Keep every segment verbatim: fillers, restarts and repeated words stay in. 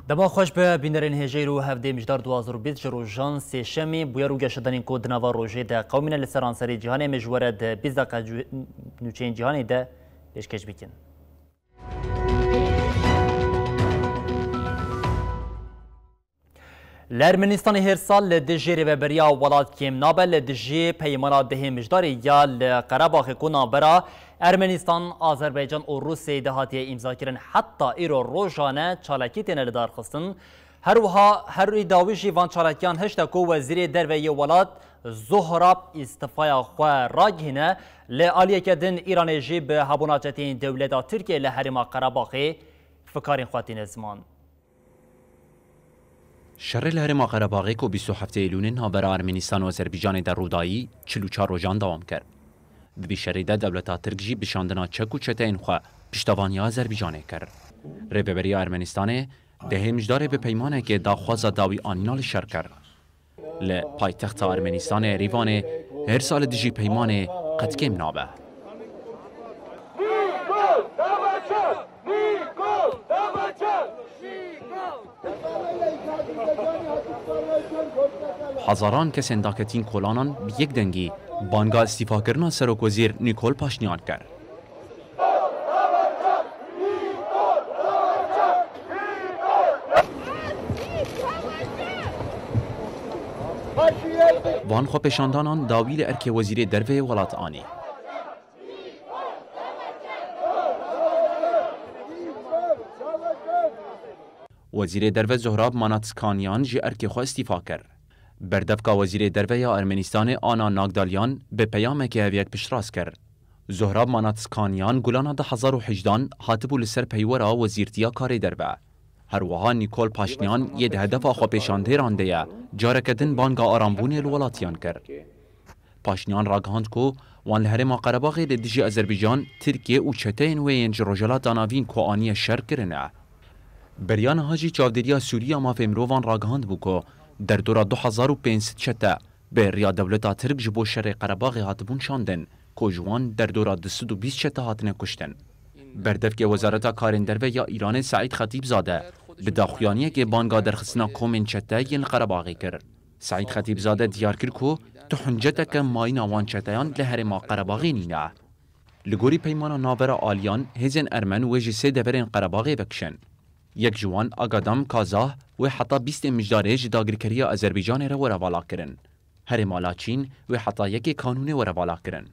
Dema xweş be bînerên hêjeyî û hevdê Mijdar du hazar û bîst ji rojan sêşemê bûyer û geşedanên ku di nava rojê de qewimîne li seranserê cîhanê, me ji we re di bîst deqa cu-, nûçeyên cîhanê de pêşkêş bikin. Li Ermenîstanê her sal li dijî rêveberiya welat kêm nabe, li dijî peymana dehê Mijdarê ya li Qerebaxê ku navbera Ermenîstan, Azerbaycan û Rûsyayê de hatiye îmzakirin, heta îro rojane çalakî têne lidarxistin. Her wiha herî dawî jî van çalakiyan hişte ku wezîrê derve yê welat Zohrab îstifaya xwe ragihîne, li aliyeke din Îranê jî bi hebûna çeteyên dewleta Tirkiyê li herêma Qerebaxê fikarên xwe tîne ziman. Şerê li herêma Qerebaxê ku bîst û heftê Eylûlê navbera Ermenîstan û Azerbaycanê de rûdayî çil û çar rojan dewam kir. Di vî şerê de dewleta Tirk jî bi şandina çek û çeteyên xwe piştevaniya Azerbaycanê kir. Rêveberiya Ermenîstanê dehê Mijdarê bi peymanekê daxwaza dawî anîna li şer kir. Li paytexta Ermenîstanê Erîvanê her sal li dijî peymanê qet kêm nabe. Hezaran kesên daketîn kolanan bi yek dengî banga îstîfakirina Serokwezîr Nîkol Paşinyan kir. Van xwepêşandanan dawî li erkê wezîrê derve yê welat anî. Wezîrê derve Zohrab Manatskaniyan ji erkê xwe îstîfa kir. Berdevka wezîrê derve ya Ermenîstanê Ana Nagdalyan bi peyamekê heviyek piştrast kir. Zohrab Manatskaniyan gulana du hezar û hejdan hatibû li ser peywera wezîrtiya karê derve. Her wiha Nîkol Paşinyan yê di hedefa xwepêşandêran de ye, careke din banga arambûnê li welatiyan kir. Paşinyan ragihand ku wan li herêma Qerebaxê li dijî Azerbaycan, Tirkiye û çeteyên wê yên ji Rojhilata Navîn ku aniye şer kirine. Beriya niha jî Çavdêriya Sûrî ya Mafê Mirovan ragihand bû ku derdora du hezar û pênc sed çete bi riya dewleta Tirk ji bo şerê Qerebaxê hatibûn şandin, ku ji wan derdora du sed û bîst çete hatine kuştin. Berdevkê Wezareta Karên Derve ya Îranê Seîd Xetîbzade bi daxuyaniyekê banga derxistina komên çete yên li Qerebaxê kir. Seîd Xetîbzade diyar kir ku tu hunceteke mayîna wan çeteyan li herêma Qerebaxê nîne. Li gorî peymana navbera aliyan, hêzên Ermen wê ji sê deverên Qerebaxê vekişin. Yek ji wan Agadam Kazah wê heta bîstê Mijdarê ji dagirkeriya Azerbaycanê re were valakirin. Herêma Laçîn wê heta yekê Kanûnê were valakirin.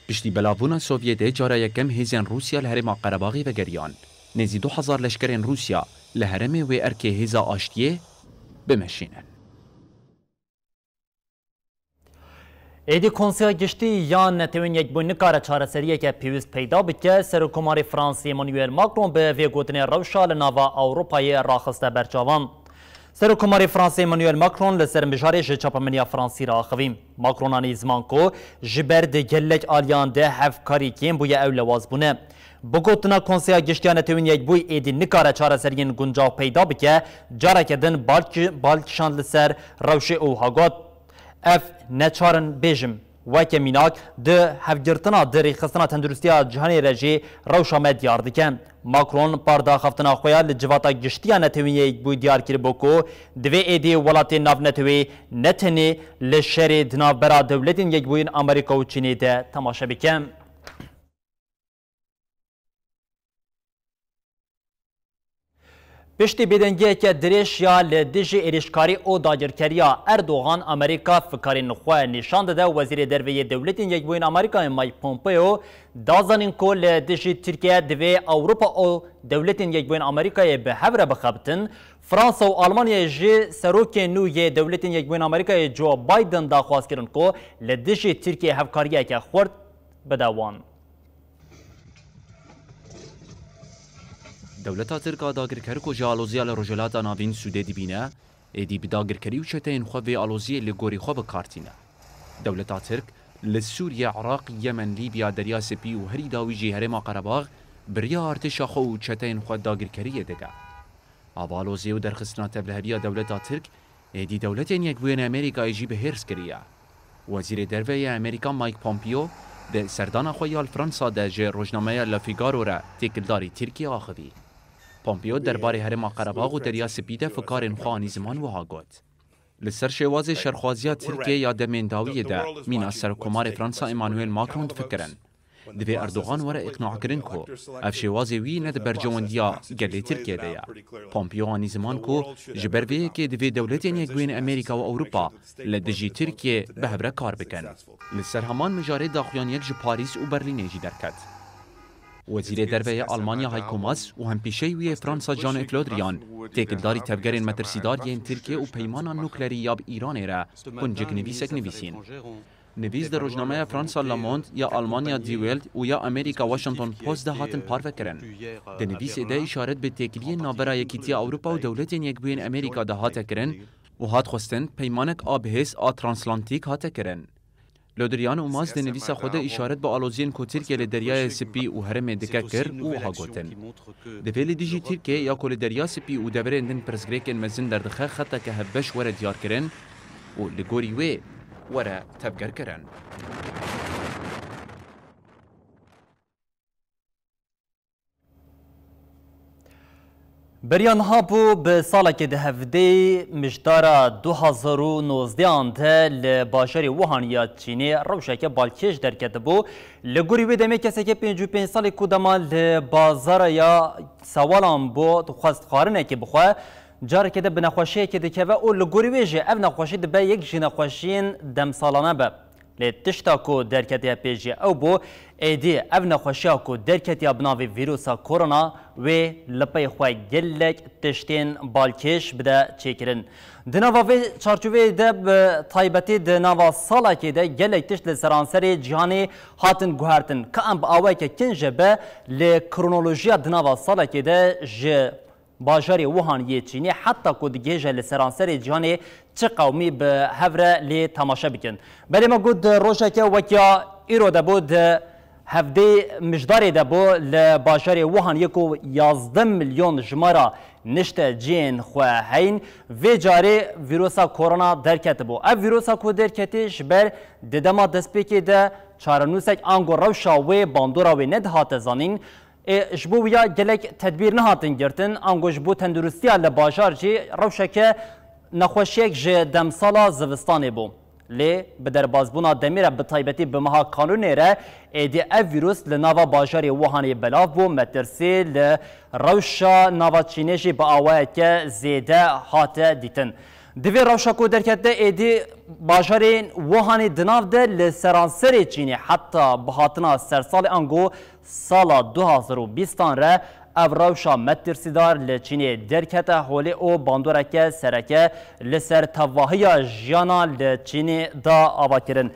Piştî belavbûna Sovyetê cara yekem hêzên Rûsya li herêma Qerebaxê vegeriyan. Nêzî du hezar leşkerên Rûsya li herêmê wê erkê Hêza Aştiyê bimeşînin. Êdî Konseya Giştî ya Netewên Yekbûyî nikare çareseriyeke pêwîst peyda bike, Serokkomarê Fransê Emmanuel Macron bi vê gotinê rewşa li nava Ewropayê raxiste ber çavan. Serokkomarê Fransê Emmanuel Macron li ser mijarê ji çapemeniya Fransî re axivî. Macron anî ziman ku ji ber di gelek aliyan de hevkarî kêm bûye, ew lewaz bûne. Bi gotina Konseya Giştî ya Netewên Yekbûyî êdî nikare çareseriyên guncaw peyda bike, careke din bal ki-, bal kişand li ser rewşê û wiha got, Ev neçar in bêjim. Weke mînak, di hevgirtina di rêxistina tenduristiya cîhanê re jî rewşa me diyar dike. Macron par daxaftina xwe ya li Civata Giştî ya Netewên Yekbûyî diyar kiribû ku divê êdî welatên navneteweyî ne tenê li şerê di navbera Dewletên Yekbûyî yên Amerîka û Çînê de temaşe bike. Piştî bêdengiyeke dirêj ya li dijî êrîşkarî û dagirkeriya Erdogan, Amerîka fikarên xwe nîşan dide. Wezîrê Derve yê Dewletên Yekbûyî yên Amerîkayê Mike Pompeo da zanîn ku li dijî Tirkiye divê Ewropa û Dewletên Yekbûyî yên Amerîkayê bi hev re bixebitin. Fransa û Almanyayê jî serokê nû yê Dewletên Yekbûyî yên Amerîkayê Joe Biden daxwaz kirin ku li dijî Tirkiyê hevkariyeke xurt bide wan. Dewleta Tirk a dagirker ku ji aloziya li Rojhilata Navîn sûdê dibîne, êdî bi dagirkerî û çeteyên xwe vê aloziyê li gorî xwe bi kar tîne. Dewleta Tirk li Sûriye, Iraq, Yemen, Lîbya, Derya Spî û herî dawî jî Herêma Qerebax bi riya artêşa xwe û çeteyên xwe dagirkeriyê dike. Ava aloziyê û derxistina tevliheviya dewleta Tirk êdî Dewletên Yekbûyî yên Amerîkayê jî bi hêrs kiriye. Wezîrê Derve yê Amerîka Mike Pompeo di serdana xwe ya li Fransa de ji rojnameya Le Figaro re têkildarî Tirkiye axivî. Pompeo derbarê Herêma Qerebax û Derya Spî de fikarên xwe anî ziman wiha got: Li ser şêwazê şerxwaziya Tirkiyê ya demên dawiyê de mîna Serokkomarê Fransa Emmanuel Macron difikirin. Divê Erdogan were îqnakirin ku ev şêwazê wî ne di berjewendiya gelê Tirkiyê de ye. Pompeo anî ziman ku ji ber vê yekê divê Dewletên Yekbûyîn Amerîka û Ewropa li dijî Tirkiyê bi hev re kar bikin. Li ser heman mijarê daxuyaniyek ji Parîs û Berlînê jî derket. Wezîrê Derve yê Almanya Heiko Maas û hempîşeyî wî yê Fransa Jean-Yves Le Drian têkildarî tevgerên metirsîdar yên Tirkiyê û peymana nuklerî ya bi Îranê re qunciknivîsek nivîsîn. Nivîs di rojnameya Fransa Le Monde ya Almanya Die Welt û ya Amerîka Washington Post de hatin parvekirin. Di nivîsê de îşaret bi têkiliyên navbera Yekîtiya Ewropa û Dewletên Yekbûyên Amerîka de hate kirin û hat xwestin peymanek a bihêz a translantîk hate kirin. Le Drian û Maas di nivîsa xwe de îşaret bi aloziyên ku Tirkiye li Deryaya Spî û herêmê dike kir û wiha gotin: Divê li dijî Tirkiyê ya ku li Derya Spî û deverên din pirsgirêkên mezin derdixe xeteke hevbeş were diyarkirin û li gorî wê were tevgerkirin. Beriya niha bû bi salekê di hevdê mijdara du hazar û nozdeh an de li bajarê Wuhan ya Çînê rewşeke balkêş derketibû. Li gorî wê demê kesekê pêncî û pênc salî ku dema li bazara ya Sewalan bû, dixwest xwarinekê bixwe, careke de bi nexweşiyekê dikeve û li gorî wê jî ev nexweşî dibe yek ji nexweşiyên demsalane be. Lê tişta ku derketiye pê jî ew bû, êdî ev nexweşiya ku derketiya bi navê vîrusa korona wê li pey xwe gelek tiştên balkêş bide çêkirin. Di nava vê çarçoveyê de bi taybetî di nava salekê de gelek tişt li seranserê cîhanê hatin guhertin. Ka em bi awayeke kin jî be li kronolojiya di nava salekê de ji bajarê Wuhan yê Çînê heta ku digihêje li seranserê cîhanê çi qewimî bi hev re lê temaşe bikin. Belê me got di rojeke wek ya îro de bû, di hevdê mijdarê de bû li bajarê Wuhan yê ku yazdeh milyon jimara nişte cihên xwe heyn, vê carê vîrusa korona derketibû. Ev vîrusa ku derketî ji ber di dema destpêkê de çarenûsek ango rewşa wê bandora wê nedihate zanîn. Ê, ji bo wiya gelek tedbîr nehatin girtin, ango ji bo tenduristiya li bajar jî rewşeke nexweşiyek ji demsala zivistanê bû. Lê bi derbazbûna demê re, bi taybetî bi meha Kanûnê re, êdî ev vîrus li nava bajarê Wuhanê belav bû, metirsî li rewşa nava Çînê jî bi awayeke zêde hate dîtin. Di vê rewşa ku derketine êdî bajarên Wuhanê di nav de li seranserê Çînê heta bihatina sersalê ango sala du hazar û bîstan re ev rewşa metirsîdar li Çînê derkete holê û bandoreke sereke li ser tevahiya jiyana li Çînê da avakirin.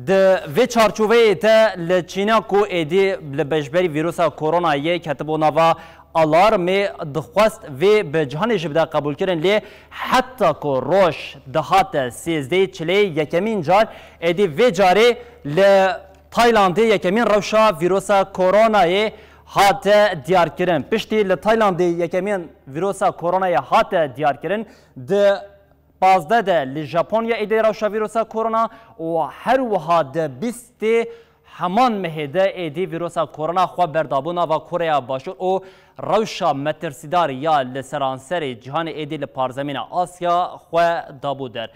Di vê çarçoveyê de li Çîna ku êdî li pêşberî vîrusa koronayê ketibû nava alarmê, dixwest vê bi cihanê jî bide qebûlkirin, lê heta ku roj dihate sêzdehê çilê yekemîn car, êdî vê carê li Taylandê yekemîn rewşa vîrusa koronayê hate diyarkirin. Piştî li Taylandê yekemîn vîrusa koronayê hate diyarkirin, di pazdeh de li Japonya êdî rewşa vîrusa korona û her wiha di bîstê heman mehê de êdî vîrusa korona xwe berdabû nava Koreya Başûr û rewşa metirsîdar ya li seranserê cîhanê êdî li parzemîna Asya xwe dabû der.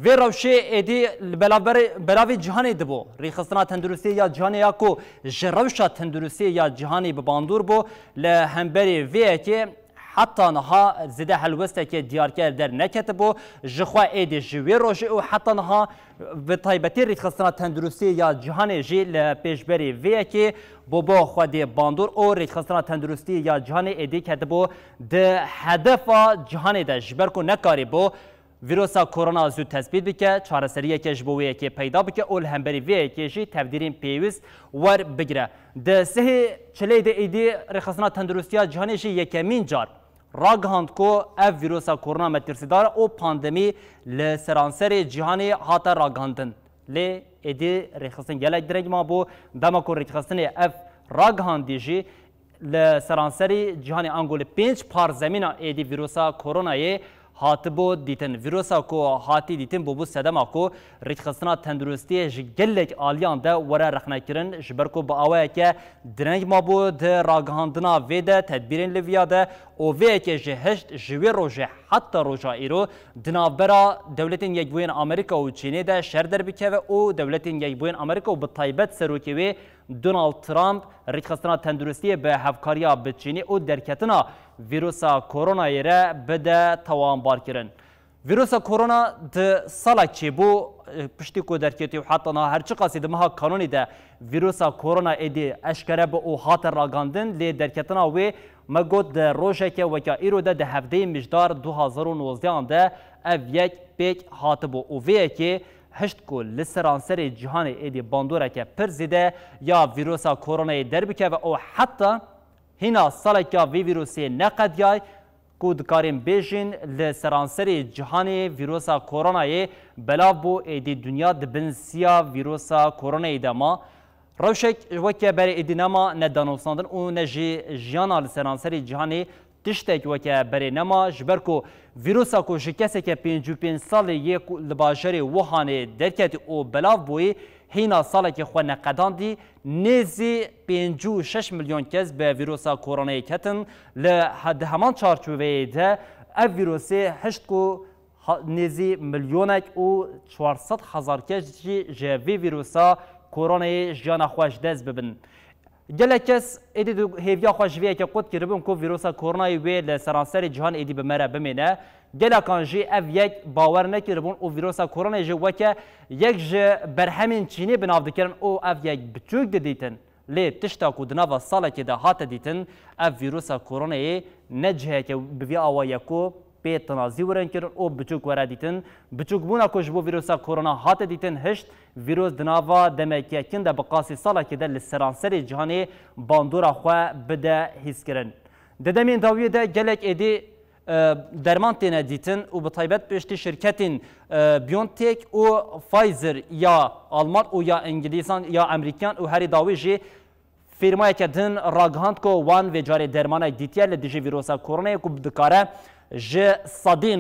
Vê rewşê êdî li belaberê-, belavê cîhanê dibû. Rêxistina tenduristiyê ya cîhanê ya ku ji rewşa tenduristiyê ya cîhanê bi bandor bû, li hemberî vê yekê heta niha zêde helwesteke diyarker derneketibû. Ji xwe êdî ji wê rojê û heta niha bi taybetî Rêxistina Tenduristiyê ya Cîhanê jî li pêşberî vê yekê bûbû xwedî bandor û Rêxistina Tenduristiyê ya Cîhanê êdî ketibû di hedefa cîhanê de, ji ber ku nekarîbû vîrusa korona zû tespît bike, çareseriyeke ji bo wê yekê peyda bike û li hemberî vê yekê jî tevdîrên pêwîst werbigire. Di sihê çilê de êdî Rêxistina Tenduristiya Cîhanê jî yekemîn car ragihand ku ev vîrusa korona metirsîdar û pandemî li seranserê cîhanê hate ragihandin. Lê êdî rêxistin gelek dirêng mabû, dema ku rêxistinê ev ragihandî jî li seranserî cîhanê ango li pênc parzemîna êdî vîrusa koronayê hatibû dîtin. Vîrusa ku hatî dîtin bûbû sedema ku rêkxistina tenduristiyê ji gelek aliyan de were rexnekirin, ji ber ku bi awayeke direng mabû di ragihandina vê de, tedbîrên li viya de û vê yekê ji heşt ji wê rojê heta roja îro di navbera Dewletên Yekbûyên Amerîka û Çînê de şer derbikeve û Dewletên Yekbûyên Amerîka û bi taybet serokê wê Donald Trump rêkxistina tenduristiyê bi hevkariya bi Çînê û derketina vîrusa koronayê re bide tawanbarkirin. Vîrusa korona di salek çêbû, piştî ku derketî û heta niha her çiqasî di meha Kanûnê de vîrusa korona êdî eşkere bû û hate ragandin, lê derketina wê me got di rojeke weke îro de di hevdeyê Mijdar du hazar û nozdehan de ev yek pêk hatibû û vê yekê hişt ku li seranserê cîhanê êdî bandoreke pir zêde ya vîrusa koronayê derbikeve û heta hîna saleka vê vîrusê neqediyay ku dikarên bêjin li seranserê cîhanê vîrusa koronayê belav bû, êdî dinya di bin siya vîrusa koronayê de ma. Rewşek weke berê êdî nema ne danûstandin û ne jî jiyana li seranserê cîhanê tiştek weke berê nema, ji ber ku vîrusa ku ji keseke pêncî û pênc salî yê ku li bajarê Wuhanê derketî û belav bûyî, hîna salekê xwe neqedandî, nêzî pêncî û şeş milyon kes bi vîrusa koronayê ketin. Li he-, di heman çarçoveyê de ev vîrusê hişt ku ha-, nêzî milyonek û çar sed hezar kes jî ji vê vîrusa koronayê jiyana xwe ji dest bibin. Gelek kes êdî di hêviya xwe ji vê yekê qut kiribûn ku vîrusa koronayê wê li seranserê cîhan êdî bi me re bimêne. Gelekan jî ev yek bawer nekiribûn û vîrusa koronayê jî weke yek ji berhemên Çînê bi nav dikirin û ev yek biçûk didîtin. Lê tişta ku di nava salekê de hate dîtin, ev vîrusa koronayê ne ciheke bi vî awa ye ku pê tinazî werin kirin û biçûk were dîtin. Biçûkbûna ku ji bo vîrusa korona hate dîtin hişt, vîrus di nava demeke kin de bi qasî salekê de li seranserê cîhanê bandora xwe bide hîskirin. Di demên dawiyê de gelek êdî, e, derman têne dîtin û bi taybet piştî şirketên, e, BioNTech û Pfizer ya Alman û ya Îngilîzan ya Emerîkan û herî dawî jî fîrmayeke din ragihand ku wan vê carê dermanek dîtiye li dijî vîrusa koronayê ku dikare ji sedî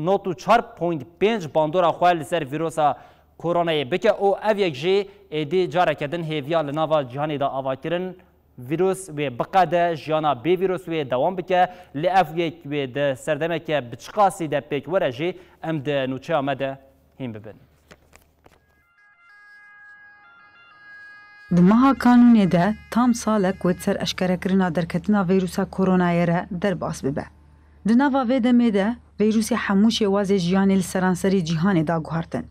nod û çar point pênc bandora xwe li ser vîrusa koronayê bike û ev yek jî êdî careke din hêviya li nava cîhanê de ava kirin, vîrus wê biqede, jiyana bê vîrus wê dewam bike, lê ev yek wê di serdemeke bi çiqasî de pêk were jî em di nûçeya me de hîn bibin. Di meha Kanûnê de tam salek wê di ser eşkerekirina derketina vîrusa koronayê re derbas bibe. Di nava vê demê de vîrusê hemû şêwazê jiyanê li seranserî cîhanê da guhartin.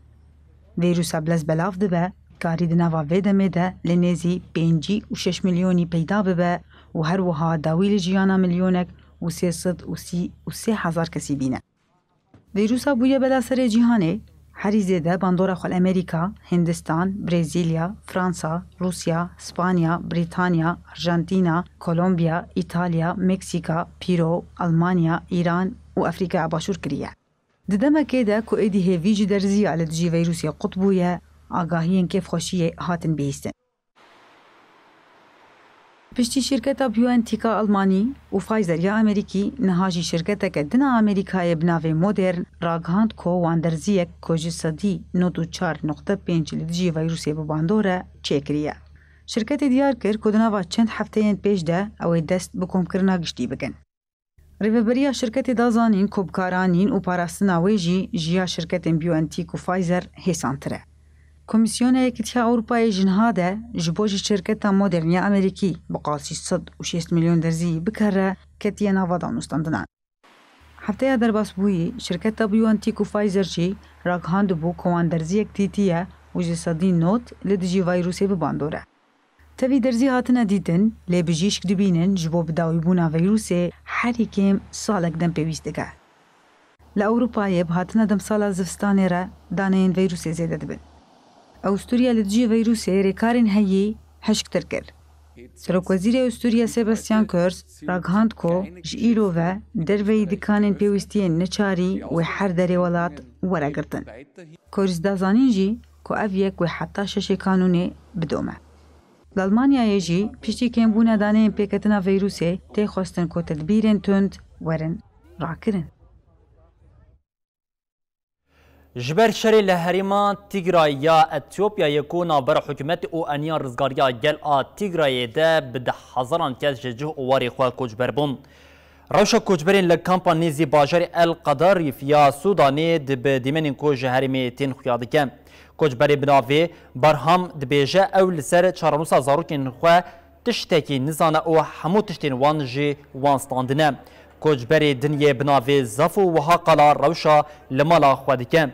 Vîrusa bilez belav dibe, karî di nava vê demê de li nêzî pêncî û şeş milyonî peyda bibe û her wiha dawî li jiyana milyonek û sê sed û sî û sê hezar kesî bîne. Vîrusa bûye bela serê cîhanê, herî zêde bandora xwe li Amerîka, Hindistan, Brezîlya, Fransa, Rûsya, Spanya, Brîtanya, Arjantîna, Kolombiya, Îtalya, Meksîka, Pîro, Almanya, Îran û Afrîkaya Başûr kiriye. Di demekê de ku êdî hêvî ji derziya li dijî vîrusê qut bûye, agahiyên kêfxweşiyê hatin bihîstin. Piştî şirketa BioNTech a Almanî û Pfizer ya Amerîkî, niha jî şirketeke din a Amerîkayê bi navê Modern ragihand ku wan derziyek ku ji sedî nod û çar noqte pênc li dijî vîrusê bi bandor e, çêkiriye. Şirketê diyar kir ku di nava çend hefteyên pêş de ew ê dest bi komkirina giştî bikin. Rêveberiya şirketê da zanîn ku bi karanîn û parastina wê jî ji ya şirketên BioNTech û Pfizer hêsantir e. Komîsyona Yekîtiya Ewropayê ji niha de ji bo ji şirketa Modern ya Amerîkî bi qasî sed û şêst milyon derzî bikere ketiye nava danûstandinan. Hefteya derbasbûyî, şirketa BioNTech û Pfizer jî ragihandibû ku wan derziyek dîtiye û ji sedî nod li dijî vîrusê bi bandor e. Tevî derzî hatine dîtin, lê bijîşk dibînin ji bo bidawîbûna vîrusê herî kêm salek dem pêwîst dike. Li Ewropayê bi hatina demsala zivistanê re daneyên vîrusê zêde dibin. Ewusturya li dijî vîrusê rêkarên heyî hişktir kir. Serokwezîrê Ewusturya Sebastian Kurz ragihand ku ji îro ve derveyî dikanên pêwîstiyên neçarî wê her derê welat were girtin. Kurz da zanîn jî ku ev yek wê heta şeşê Kanûnê bidome. Li Almanyayê jî piştî kêmbûna daneyên pêketina vîrusê tê xwestin ku tedbîrên tund werin rakirin. Ji ber şerê li herêma Tîgray ya Etiyopyayê ku navbera hikûmetê û eniya rizgariya gel a Tîgrayê de bi deh hezaran kes ji cih û warê xwe koçber bûn. Rewşa koçberên li kampa nêzî bajarê El Qadarîf ya Sûdanê di bi dîmenên ku ji herêmê tên xuya dike. Koçberê bi navê Barham dibêje, ew li ser çarenûsa zarokên xwe tiştekî nizane û hemû tiştên wan jî wan standine. Koçberê din yê bi navê Zafo wiha qala rewşa li mala xwe dike: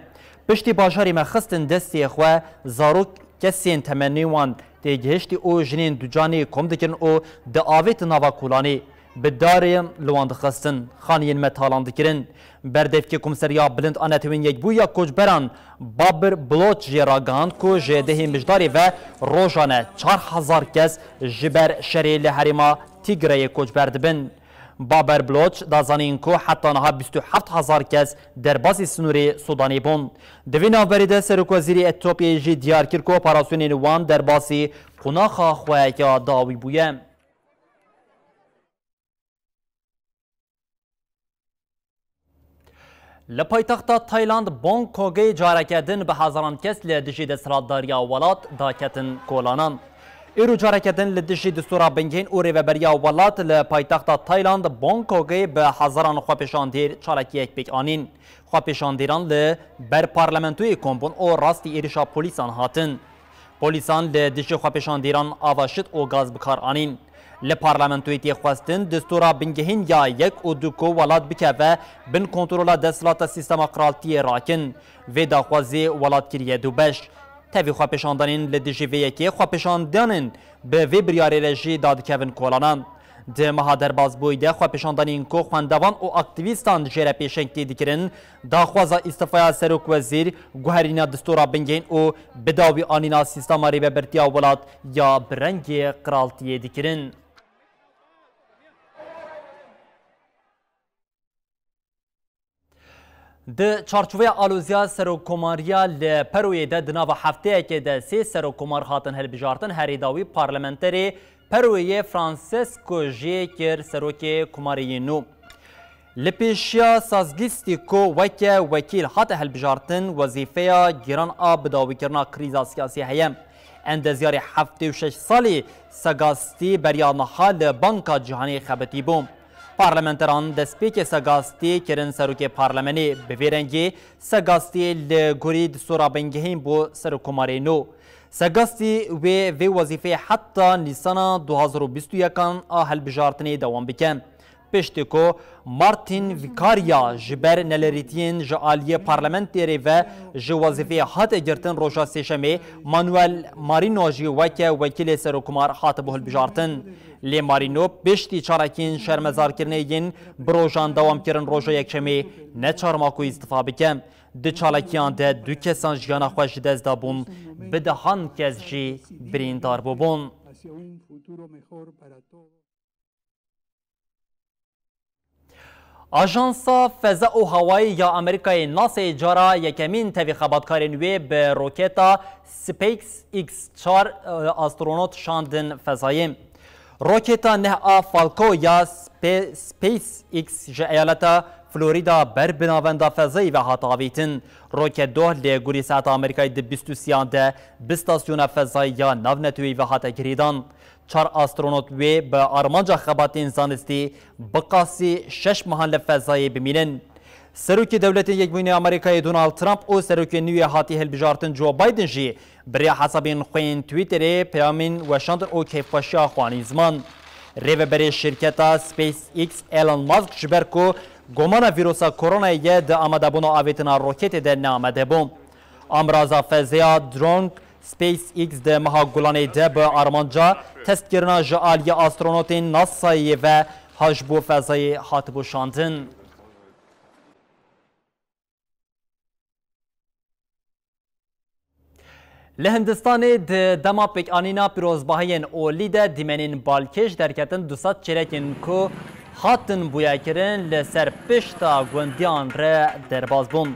Piştî bajarê me xistin destê xwe, zarok kesên temenê wan tê gihiştî û jinên ducanê kom dikirin û diavêtin nava kolanê. Bi darên li wan dixistin, xaniyên me talan dikirin. Berdevkê Komîseriya Bilind a Netewên Yekbûyî ya Koçberan Babir Bloch jê ragihand ku ji dehê Mijdarê ve rojane çar hezar kes ji ber şerê li herêma Tigrayê koçber dibin. Baber Bloch da zanîn ku heta niha bîst û heft hezar kes derbasî sinûrê Sûdanê bûn. Di vî navberê de Serokwezîrê Etiyopyayê jî diyar kir ku operasyonên wan derbasî qonaxa xwe ya dawî bûye. Li paytexta Tayland Bangkokê careke din bi hezaran kes li dijî desthilatdariya welat daketin kolanan. Îro careke din li dijî distûra bingehîn û rêveberiya welat li paytexta Tayland Bangkokê bi hezaran xwepêşandîr çalakiyek pêk anîn. Xwepêşandîran li ber parlamentoyê kom bûn û rastî êrişa polîsan hatin. Polîsan li dijî xwepêşandîran ava şit û gaz bi kar anîn. Li parlamentoyê tê xwestin distûra bingehîn ya yek û du ku welat bikeve bin kontrola desthilata sîstema qiraltiyê rakin. Vê daxwazê welat kiriye du beş. Tevî xwepêşandanên li dijî vê yekê xwepêşandanên bi vê biryarê re jî dadikevin kolanan. Di meha derbasbûyî de xwepêşandanên ku xwendevan û aktîvîstan jê re pêşengtî dikirin, daxwaza îstîfaya serokwezîr, guherîna distûra bingehîn û bidawî anîna sîstema rêvebirtiya welat ya bi rengê qiraltiyê dikirin. Di çarçoveya aloziya serokkomariya li Peroyê de di nava hefteyekê de sê serokkomar hatin hilbijartin, herî dawî parlamenterê Peroyê Francesco jê kir serokê komarê yê nû. Li pêşiya Sazgîstî ku weke wekîl hate hilbijartin, wezîfeya giran a bidawîkirina krîza siyasî heye. Endezyarê heftê û şeş salî Sagastî beriya niha li Banka Cîhanê xebitî bû. Parlamenteran destpêkê Sagastî kirin serokê parlemenê. Bi vê rengî Sagastî li gorî distûra bingehîn bû serokkomarê nû. Sagastî wê vê wezîfeyê heta Nîsana du hazar û bîst û yekan a hilbijartinê dewam bike. Piştî ku Martin Vicaria ji ber nelerîtiyên ji aliyê parlamenterê ve ji wezîfeyê hate girtin, roja Sêşemê Manuel Marino jî weke wekîlê serokkomar hatibû hilbijartin. Lê Marino piştî çalakiyên şermezarkirinê yên bi rojan dewam kirin, roja Yekşemê neçarma ku îstifa bike. Di çalakiyan de du kesan jiyana xwe ji dest dabûn, bi dehan kes jî birîndar bûbûn. Ajansa Feza û Hawayî ya Amerîkayê NASAyê cara yekemîn tevî xebatkarên wê bi roketa SpaceX çar, e, astronot şandin fezayê. Roketa neh a Falcao ya Spe-, SpaceX ji eyaleta Florida ber bi navenda fezayî ve hat avêtin. Roket doh li gorî saeta Amerîkayê di bîst û sêyan de bi stasyona fezayî ya navneteweyî ve hate girêdan. Çar astronot wê bi armanca xebatên zanistî bi qasî şeş mehan li fezayê bimînin. Serokê Dewletên Yekbûyî Amerîkayê Donald Trump û serokê nû yê hatî hilbijartin Joe Biden jî bi rêya hesabên xwe yên Twitterê peyamên weşandin û keyfxweşiya xwe anîn ziman. Rêveberê şirketa SpaceX Elon Musk ji ber ku gomana vîrusa koronayê ye di amadebûna avêtina roketê de ne amade bû. Amraza fezaya drone SpaceX di meha Gulanê de bi armanca testkirina ji aliyê astronotên NASAyê ve ha ji bo fezayê hatibû şandin. Li Hindistanê di dema pêkanîna pîrozbahiyên olî de dîmenên balkêş derketin, du sed çêlekên ku hatin bûyekirin li ser pişta gundiyan re derbas bûn.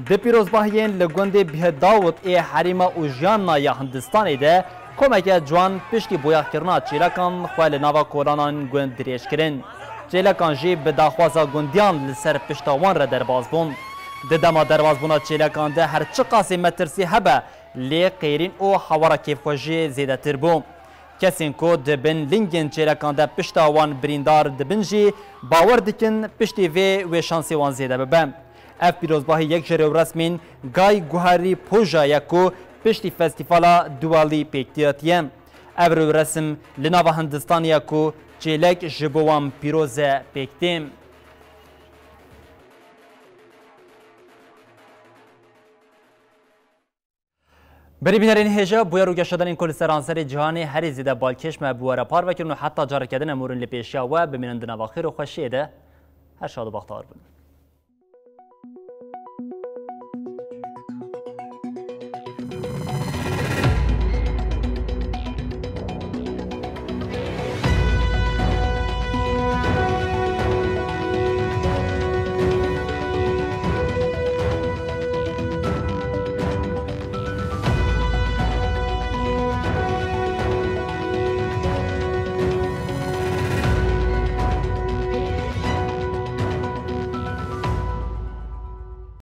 Di pîrozbahiyên li gundê Bihedawut ê herêma Ujiyana ya Hindistanê de komeke ciwan piştî boyaxkirina çêlekan xwe li nava kolanan gund dirêj kirin. Çêlekan jî bi daxwaza gundiyan li ser pişta wan re derbas bûn. Di dema derbasbûna çêlekan de her çiqasî metirsî hebe, lê qêrîn û hewara kêfxwejiyê zêdetir bû. Kesên ku di bin lingên çêlekan de pişta wan birîndar dibin jî, bawer dikin piştî vê wê şansê wan zêde bibe. Ev pîrozbahî yek ji rêwresmên Gay Guharî Poja ye ku piştî festîvala Diwalî pêk hatiye. Ev rêwresim li nava Hindistanê ye ku çêlek ji bo wan pîroz e pêk tê. Berî bînerên hêja, bûyer û geşedanên ku li seranserê cîhanê herî zêde balkêş me bi we re parve kirin û heta careke din em hûrin li pêşiya we bimînin di nava xêr û xweşiyê de. Her şad û bextewar bin.